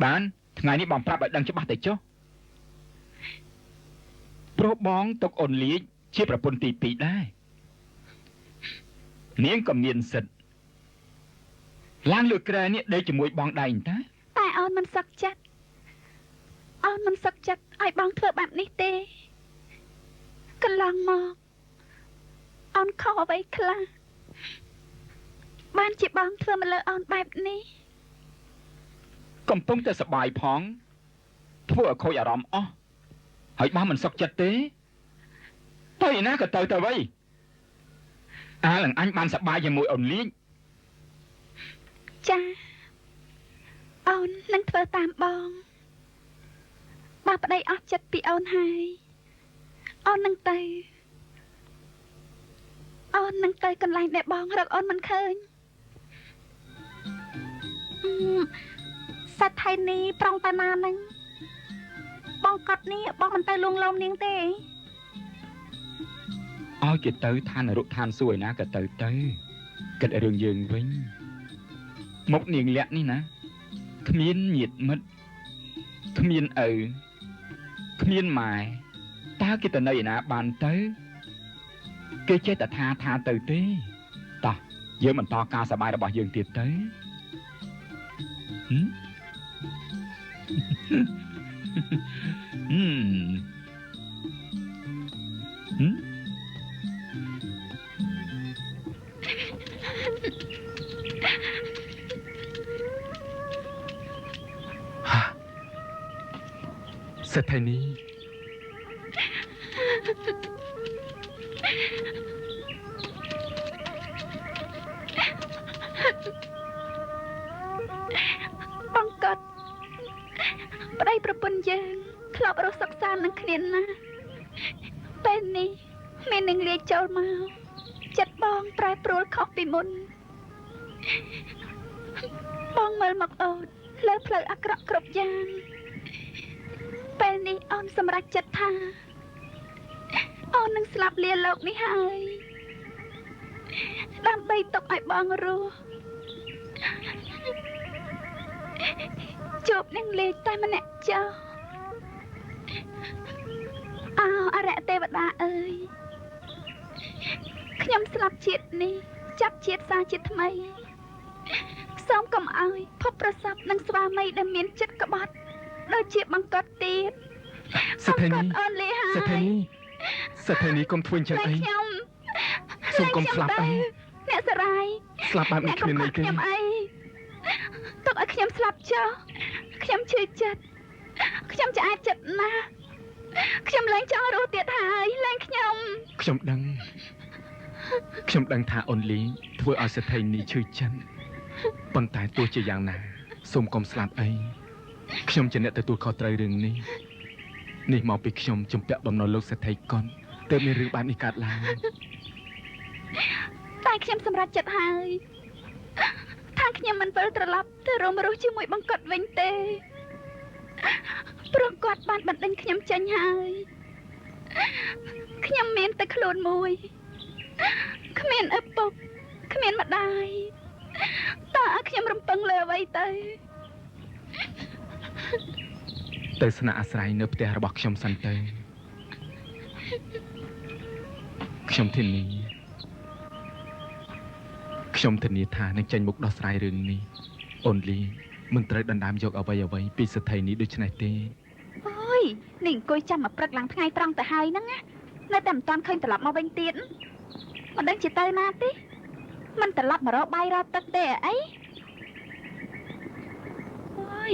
បានថ្ងៃនេះបងប្រាប់ឲ្យដឹងច្បាស់ទៅចុះព្រោះបងទុកអូនលាជជាប្រពន្ធទី2ដែរនាងក៏មានសិទ្ធិឡើងលើគ្រែនេះដេកជាមួយបងដែរអីតា តែអូនមិនសឹកចិត្តអូនមិនសឹកចិត្តឲ្យបងធ្វើបែបនេះទេកន្លងមកអូនខុសអ្វីខ្លះបានជាបងធ្វើមកលើអូនបែបនេះ កំពុងតែសប្បាយផងធ្វើឲ្យខូចអារម្មណ៍អស់ហើយបើមិនសុខចិត្តទេទៅឯណាក៏ទៅទៅវិញអានឹងអញបានសប្បាយជាមួយអូនលៀង ចាអូននឹងធ្វើតាមបងបើប្តីអស់ចិត្តពីអូនហើយអូននឹងទៅអូននឹងទៅកន្លែងដែលបងរកអូនមិនឃើញ អឺសេដ្ឋីនីប្រុងតាណានឹងបងកត់នេះបងមិនទៅលួងលោមនាងទេ ឲ្យគេទៅឋាននរកឋានសួគ៌ឯណាក៏ទៅទៅគិតរឿងយើងវិញមុខនាងលក្ខនេះណាគ្មានញាតិមិត្តគ្មានឪគ្មានម៉ែតើគេទៅនៅឯណាបានទៅគេចេះតែថាថាទៅទេតោះយើងបន្តការសប្បាយរបស់យើងទៀតទៅហឹម ហឹមហឹម ហាសេដ្ឋីនី បងកត់ប្តីប្រពន្ធយើងធ្លាប់រស់សុខសាន្តនឹងគ្នាណាស់ពេលនេះមាននឹងលាចូលមកចិត្តបងប្រែប្រួលខុសពីមុនបងមើលមកអូនលើផ្លូវអាក្រក់គ្រប់យ៉ាងពេលនេះអូនសម្រេចចិត្តថាអូននឹងស្លាប់លាលោកនេះហើយដើម្បីទុកឲ្យបងរស់ជួបនឹងលេខតែម្នាក់ចុះអោអរិយទេវតាអើយខ្ញុំស្លាប់ជាតិនេះចាប់ជាតិសាជាថ្មីសូមកុំឲ្យភពប្រសពនឹងស្វាមីដែលមានចិត្តក្បត់ដូចជាបង្កត់ទៀត សេដ្ឋីនី បង្កត់អូនលាហើយ សេដ្ឋីនីសេដ្ឋីនីកុំធ្វើអញ្ចឹង លែ អី ងខ្ញុំ សូមកុំស្លាប់អី អ្នកសរាយ ស្លាប់បែបនេះ អ្នកកុំ គ្មានន័យទេ ខកខ្ញុំអីទុកឲ្យខ្ញុំស្លាប់ចុះខ្ញុំឈឺចិត្តខ្ញុំឆ្អែតចិត្តណាស់ខ្ញុំលែងចង់រស់ទៀតហើយលែងខ្ញុំ ខ្ញុំដឹងខ្ញុំដឹងថាអូនលីធ្វើឲ្យសេដ្ឋីនីឈឺចិត្តប៉ុន្តែទោះជាយ៉ាងណាសូមកុំស្លាប់អីខ្ញុំជាអ្នកទទួលខុសត្រូវរឿងនេះនេះមកពីខ្ញុំជំពាក់បំណុលលោកសេដ្ឋីកុនទើបមានរឿងបែបនេះកើតឡើង តែខ្ញុំសម្រេចចិត្តហើយថាខ្ញុំមិនវិលត្រឡប់ទៅរួមរស់ជាមួយបង្កត់វិញទេព្រោះគាត់បានបណ្ដេញខ្ញុំចេញហើយខ្ញុំមានតែខ្លួនមួយគ្មានឪពុកគ្មានម្ដាយតើឲ្យខ្ញុំរំពឹងលើអ្វីទៅ ទៅស្នាក់អាស្រ័យនៅផ្ទះរបស់ខ្ញុំសិនទៅខ្ញុំធានាខ្ញុំធានាថានឹងចេញមុខដោះស្រាយរឿងនេះអូនលីមិនត្រូវដណ្ដើមយកអ្វីអ្វីពីសេដ្ឋីនេះដូច្នេះទេ អូយនេះអង្គុយចាំមកព្រឹកឡើងថ្ងៃត្រង់ទៅហើយហ្នឹងណានៅតែមិនទាន់ឃើញត្រឡប់មកវិញទៀតមិនដឹងជាទៅណាទេមិនត្រឡប់មករកបាយរកទឹកទេអីអូយ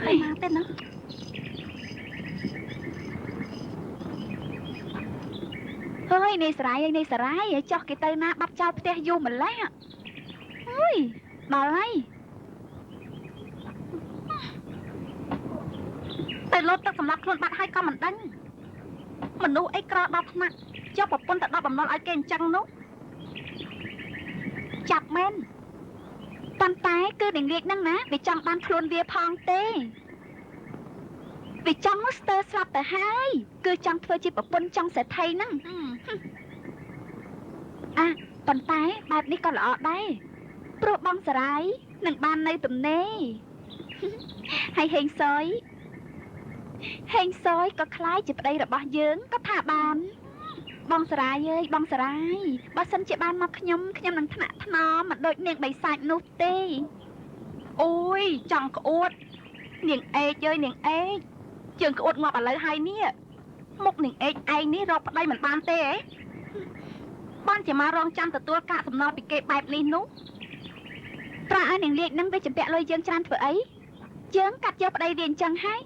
ទៅណាទេណា ហើយនេះសរាយអីនេះសរាយឲ្យចោះគេទៅណាបាត់ចោលផ្ទះយូរម្ល៉េះអូយដល់ហើយ ទៅលោតទឹកសម្រាប់ខ្លួនបាត់ហើយក៏មិនដឹងមនុស្សអីក្រដល់ថ្នាក់យកប្រពន្ធទៅដល់បំណុលឲ្យគេអញ្ចឹងនោះចាប់មែន ប៉ុន្តែគឺនាងរាជហ្នឹងណាវាចង់បានខ្លួនវាផងទេវាចង់មកស្ទើរស្លាប់ទៅហើយគឺចង់ធ្វើជាប្រពន្ធចង់សេដ្ឋីហ្នឹង អាប៉ុន្តែបែបនេះក៏ល្អដែរព្រោះបងសារាយនឹងបាននៅទំនេរហើយហេងសុយក៏คล้ายជាប្តីរបស់យើងក៏ថាបានបងសារាយអើយបងសារាយបើសិនជាបានមកខ្ញុំនឹងថ្នាក់ថ្នមមិនដូចនាងបិសាចនោះទេអូយចង់ក្អួតនាងអេកអើយនាងអេកជើងក្អួតងាប់ឥឡូវហើយនេះមុខនាងអេកឯងនេះរកប្តីមិនបានទេហ៎បានជាមករងចាំទទួលកាកសំណល់ពីគេបែបនេះនោះប្រាក់ឲ្យនាងលាកនឹងវាចម្ពាក់លុយយើងច្រើនធ្វើអីយើងកាត់យកប្តីវាអញ្ចឹងហើយ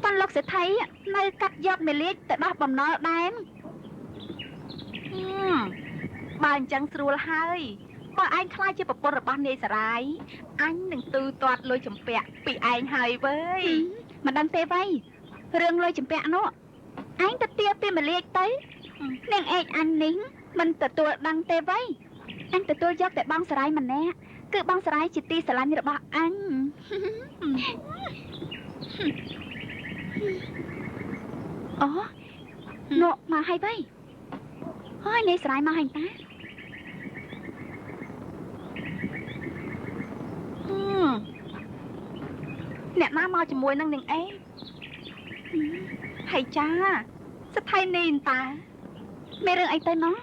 ប៉ុនលោកសេដ្ឋីនៅកាត់យកមេលាកទៅដោះបំណុលដែរបើអញ្ចឹងស្រួលហើយបើឯងខ្លាចជាប្រពន្ធរបស់នាយសារាយអញនឹងទូទាត់លុយចម្ពាក់ពីឯងហើយវើយមិនដឹងទេវៃរឿងលុយចម្ពាក់នោះឯងទៅទាពីមលាកទៅនាងឯកអញនេះមិនទទួលដឹងទេវៃអញទទួលយកតែបងសារាយម្នាក់គឺបងសារាយជាទីស្រឡាញ់របស់អញអូនោះមកហើយវៃហើយនាយសារាយមកហើយតាអ្នកណាមកជាមួយនឹងនាងអេហើយចាសថៃនីតាមានរឿងអីទៅណោះ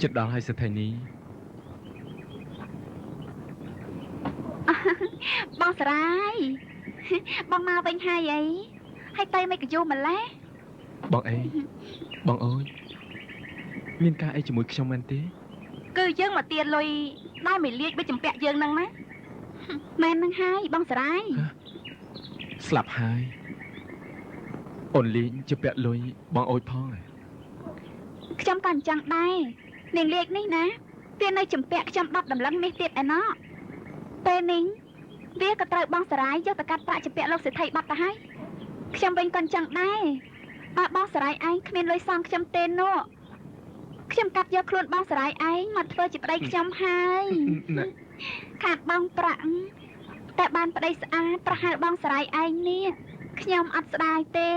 ចិត្តដល់ហើយសថៃនីបងសារាយបងមកវិញហើយអីហើយទៅមិនកយូរម្ល៉េះបងអីបងអូនមានការអីជាមួយខ្ញុំមែនទេគឺយើងមកទាលុយដែលមិនលាចវាចម្ពាក់យើងនឹងណាមែននឹងហើយបងសារាយស្លាប់ហើយអូនលីងចម្ពាក់លុយបងអូចផងខ្ញុំក៏អញ្ចឹងដែរនាងលាកនេះណាវានៅចម្ពាក់ខ្ញុំ10តម្លឹងនេះទៀតឯណោះពេលនេះវាក៏ត្រូវបងសារាយយកទៅកាត់ប្រាក់ចម្ពាក់លោកសេដ្ឋីបាត់ទៅហើយខ្ញុំវិញក៏អញ្ចឹងដែរបើបងសារាយឯងគ្មានលុយសងខ្ញុំទេនោះខ្ញុំកាត់យកខ្លួនបងសារាយឯងមកធ្វើជាប្តីខ្ញុំហើយខាតបងប្រាក់តែបានប្តីស្អាតប្រហែលបងសារាយឯងនេះខ្ញុំអត់ស្ដាយទេ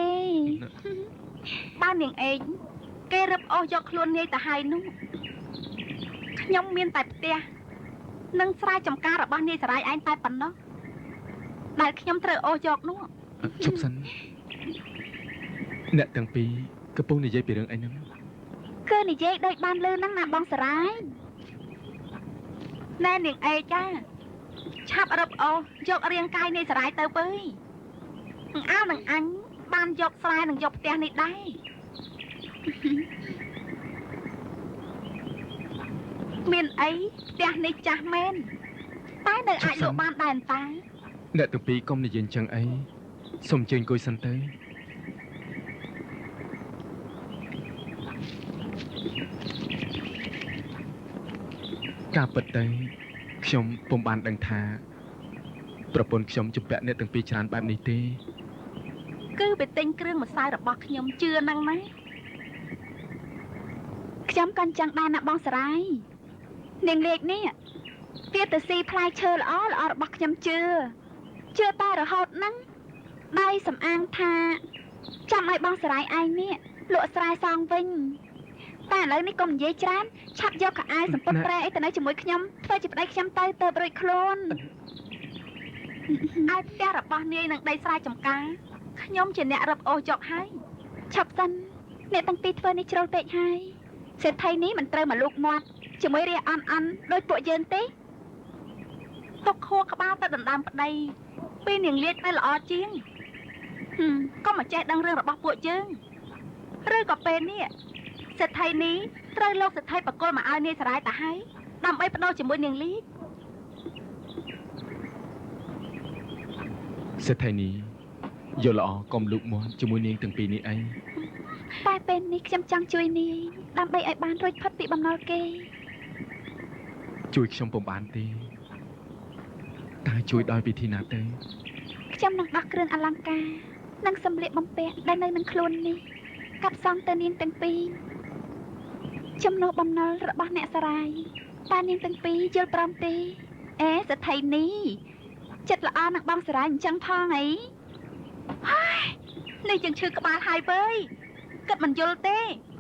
បើនាងឯងគេរឹបអូសយកខ្លួននាយទៅហើយនោះខ្ញុំមានតែផ្ទះនិងស្រែចម្ការរបស់នាយសារាយឯងតែប៉ុណ្ណោះដែលខ្ញុំត្រូវអូសយកនោះជប់សិនអ្នកទាំងពីរកំពុងនិយាយពីរឿងអីហ្នឹងគឺនិយាយដូចបានលឺហ្នឹងណាបងសារាយណែនាងអេចាឆាប់រឹបអូសយករាងកាយនាយសារាយទៅវើយអើនឹងអញបានយកស្រែនឹងយកផ្ទះនេះដែរមានអីផ្ទះនេះចាស់មែនតែនៅអាចលក់បានដែរតាអ្នកទាំងពីរកុំនិយាយអញ្ចឹងអីសូមអញ្ជើញអង្គុយសិនទៅការពិតទៅខ្ញុំពុំបានដឹងថាប្រពន្ធខ្ញុំជំពាក់អ្នកទាំងពីរច្រើនបែបនេះទេគឺវាទិញគ្រឿងម្សៅរបស់ខ្ញុំជឿនឹងណាខ្ញុំក៏អញ្ចឹងដែរណាបងសារាយនាងលាកនេះវាទៅស៊ីផ្លែឈើល្អល្អរបស់ខ្ញុំជឿតែរហូតហ្នឹងដោយសំអាងថាចាំឲ្យបងសារាយឯងនេះលក់ស្រែសងវិញតែឥឡូវនេះកុំនិយាយច្រើនឆាប់យកខោអាវសម្ពុតប្រែអីទៅនៅជាមួយខ្ញុំធ្វើជាប្តីខ្ញុំទៅទៅរួចខ្លួនឯផ្ទះរបស់នាយនឹងដីស្រែចម្ការខ្ញុំជាអ្នករឹបអូសយកហើយឆាប់សិនអ្នកទាំងពីរធ្វើនេះជ្រុលពេកហើយសេដ្ឋីនេះមិនត្រូវមកលូកមាត់ជាមួយរាអន់អន់ដោយពួកយើងទេទុកខួរក្បាលទៅដណ្ដើមប្តីពីនាងលាជទៅល្អជាងក៏មកចេះដឹងរឿងរបស់ពួកយើងឬក៏ពេលនេះសេដ្ឋីនេះត្រូវលោកសេដ្ឋីបកលមកឲ្យនាយសារាយទៅហើយដើម្បីបដូរជាមួយនាងលីសេដ្ឋីនេះយល់ល្អកុំលូកមាត់ជាមួយនាងទាំងពីរនេះអីតែពេលនេះខ្ញុំចង់ជួយនាយដើម្បីឲ្យបានរួចផុតពីបំណុលគេជួយខ្ញុំពុំបានទេតើជួយដោយវិធីណាទៅខ្ញុំនឹងដោះគ្រឿងអលង្ការនិងសម្លៀកបំពាក់ដែលនៅនឹងខ្លួននេះកាត់សងទៅនាងទាំងពីរចំណូលបំណុលរបស់អ្នកសារាយតើនាងទាំងពីរយល់ព្រមទេអេសេដ្ឋីនេះចិត្តល្អនឹងបងសារាយអញ្ចឹងផងអីហើយនេះយើងឈឺក្បាលហើយវើយគិតមិនយល់ទេ